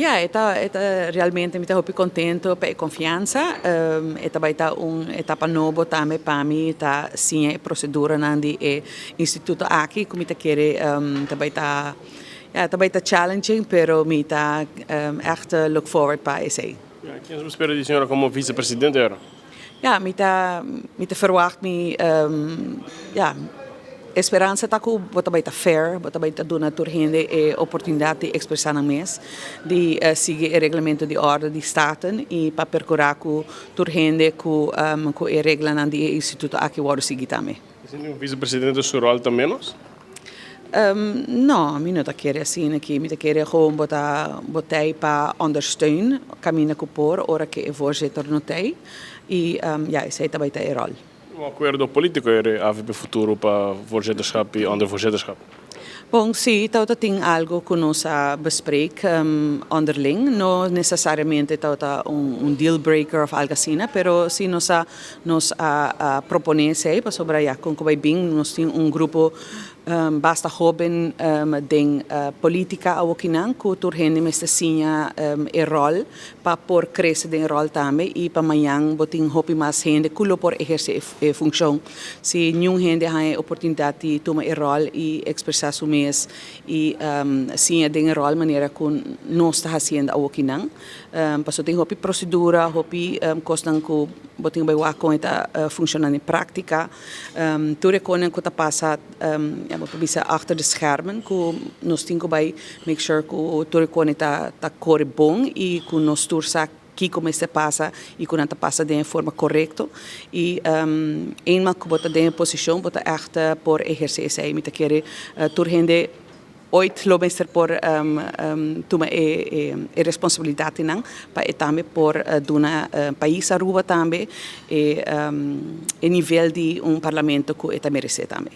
Ja, e ta realmente mi ta hopi contento pa e confiansa. E ta bay ta un etapa nobo tambe pa mi, ta siña e procedura nan di e instituto aki, cu mi ta kere tambe ta, ja, tambe ta challenging, pero mi ta echt look forward pa esey. Ja, kico bo ta spera di señora como vicepresidente awor? Ja, mi ta verwacht mi, ja, esperança ta cu bo ta bay ta fair, bo ta bay ta duna tur hende e oportunidad di expresa nan mes, di sigui e reglamento di orde di Staten y pa percura cu tur hende cu e regla di instituto aki wordo sigui tambe. Esey un vicepresidente su rol ta menos? No, mi no ta kere asina aki. Mi ta kere gewoon bo ta bo t'ey pa ondersteun, caminda cu por, ora cu e voorzitter no t'ey. Y ja, esey tambe ta e rol. Un acuerdo politico era AVP Futuro pa voorzitterschap y ander voorzitterschap? Bon, si, dat tin algo cu nos a bespreek onderling. No necesariamente dat un deal breaker of algo asina, pero si nos a propone esey, pasobra, ja, con cu bin, nos tin un grupo basta hoben den politica awokinan cu tur hende mester siña e rol pa por crece den rol tambe y pa mañan bo tin hopi mas hende cu lo por eherce e funcion. Si ningun hende tin oportunidad di tuma e rol y expresa su mes y siña den rol manera cu nos ta haciendo awokinan. Paso tin hopi procedura, hopi cosnan cu bo tin bay wak con ta funciona den practica. Tur e cosnan cu ta pasa, ja, bo bisa achter de schermen, cu nos tin cu bay make sure cu tur cos ta core bon y cu nos tur sa kico mester pasa y cu nan ta pasa den forma corecto y eenmaal cu bo ta den posicion, bo ta echt por eherce esey. Mi ta kere tur hende ooit lo mester por tuma e responsabilidad nan pa e tambe por duna pais Aruba tambe e nivel di un parlamento cu e ta merece tambe.